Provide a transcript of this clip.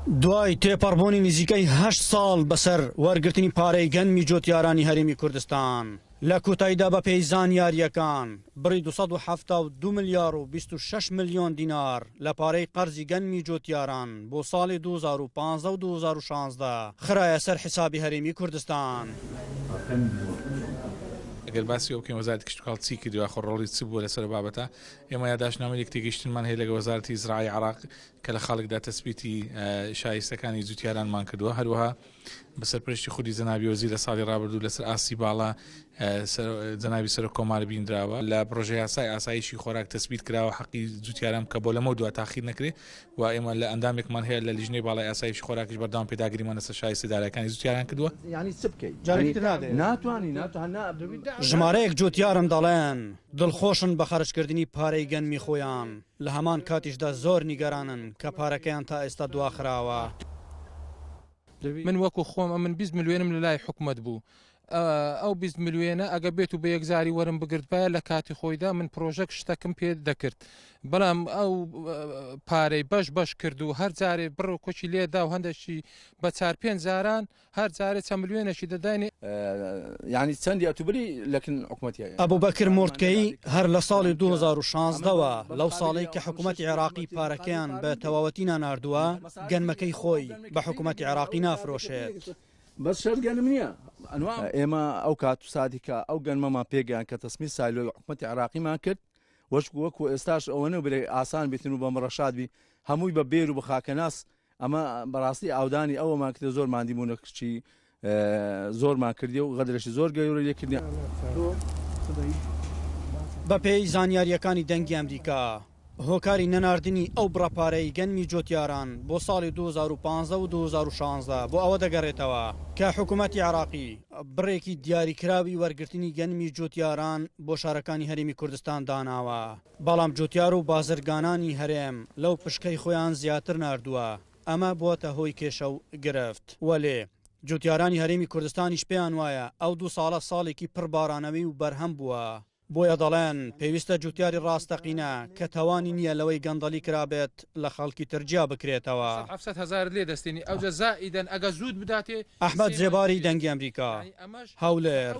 دوای تێپەڕبوونی نزیکەی هەشت ساڵ بەسەر وەرگرتنی پارەی گەنمی جوتیارانی هەرێمی کوردستان، لە کۆتاییدا بەپێی زانیارییەکان بڕی 272 ملیار و 26 ملیۆن دینار لە پارەی قەرزی گەنمی جوتیاران بۆ ساڵی 2015 و 2016 خرایە سەر حیسابی هەرێمی کوردستان. ئەگەر باسی ئەوە بکەین وەزارەتی کشتوکاڵ چی کردووە یاخۆ ڕۆڵی چ بووە لەسەر ئەو بابەتە، ئێمە یاداشتنامەی لێکتێگەیشتنمان هەیە لەگەڵ وەزارەتی زراعەی عێراق کە لە خاڵێکدا تەسبیتی شایستەکانی جوتیارانمان کردووە، هەروەها بە سەرپەرشتی خودی جەنابی وەزیر لە ساڵی ڕابردوو لەسەر ئاستی باڵا جەنابی سەرۆک کۆمار بینراوە لە پڕۆژە یاسای ئاسایشی خۆراک تەسبیت کراوە حەقی جوتیاران کە بۆ لەمە دوا تاخیر نەکرێ و ئێمە لە ئەندامێکمان هەیە لە لیژنەی باڵای ئاسایشی خۆراکیش بەردەوام پێداگریمان لەسەر شایستە دارایەکانی جوتیاران کردووە. یانی چ بکەی جارێکی تر نادەیەوە. ناتوانی ناتوانی نا. ژمارەیەک جوتیارن دەڵێن دڵخۆشن بە خەرجکردنی پارەی گەنمی خۆیان، لە هەمان کاتیشدا زۆر نیگەرانن کە پارەکەیان تا ئێستا دواخراوە. من وەکو خۆم ئەمن 20 ملیۆنم لە لای حکومەت بوو ئەو 20 ملیۆنە ئەگە بێت و بە یەکجاری وەرم بگرتبایە لە کاتی خۆیدا من پرۆژەک شتەکم پێ دەکرد بەڵام ئەو پارەی بەش بەش کرد و هەر جارێ بڕ و کۆچی لێدا و هەندێکی بە چار پێنج جاران هەر جارێ چەند ملیۆنێکی دەداینێ. یانی چەندی ئەتوبری لەکن حکومەتی. ئەبوبەکر مۆرتکەیی هەر لە ساڵی 2016 وە لەو ساڵەی کە حکومەتی عێراقی پارەکەیان بە تەواوەتی ناناردووە گەنمەکەی خۆی بە حکومەتی عێراقی نافرۆشێت. بەس شەرت گەنم نییە. ئێمە ئەو کات و ساتی کە ئەو گەنمەمان پێگەیان کە تەسمی سایلۆی حکومەتی عێراقیمان کرد وەشک وەکو ئێستاش ئەوە نەبوو برێ ئاسان بیتن و بە مڕەشات بی هەمووی بە بێر و بە خاکەناس ئەمە بەڕاستی ئاودانی ئەوەمان کرد زۆر ماندی بوون کچی زۆرمان کردی و غەدرێکی زۆر گەورە لێ کردی. بەپێی زانیارییەکانی دەنگی ئەمریکا، هۆکاری نەناردنی ئەو بڕە پارەی گەنمی جۆتیاران بۆ ساڵی 2015 و 2016 بۆ ئەوە دەگەڕێتەوە کە حکوومەتی عێراقی بڕێکی دیاریکراوی وەرگرتنی گەنمی جوتیاران بۆ شارەکانی هەرێمی کوردستان داناوە، بەڵام جوتیار و بازرگانانی هەرێم لەو پشکەی خۆیان زیاتر ناردووە، ئەمە بووەتە هۆی کێشە و گرفت. وەلێ جوتیارانی هەرێمی کوردستانیش پێیان وایە ئەو دوو ساڵە ساڵێکی پڕ بارانەوی و بەرهەم بووە، بۆیە دەڵێن پێویستە جوتیاری ڕاستەقینە کە تاوانی نییە لەوەی گەندەڵی کرابێت لە خەڵکی تر جیا بکرێتەوە. ئەحمەد زێباری، دەنگی ئەمریکا، هەولێر.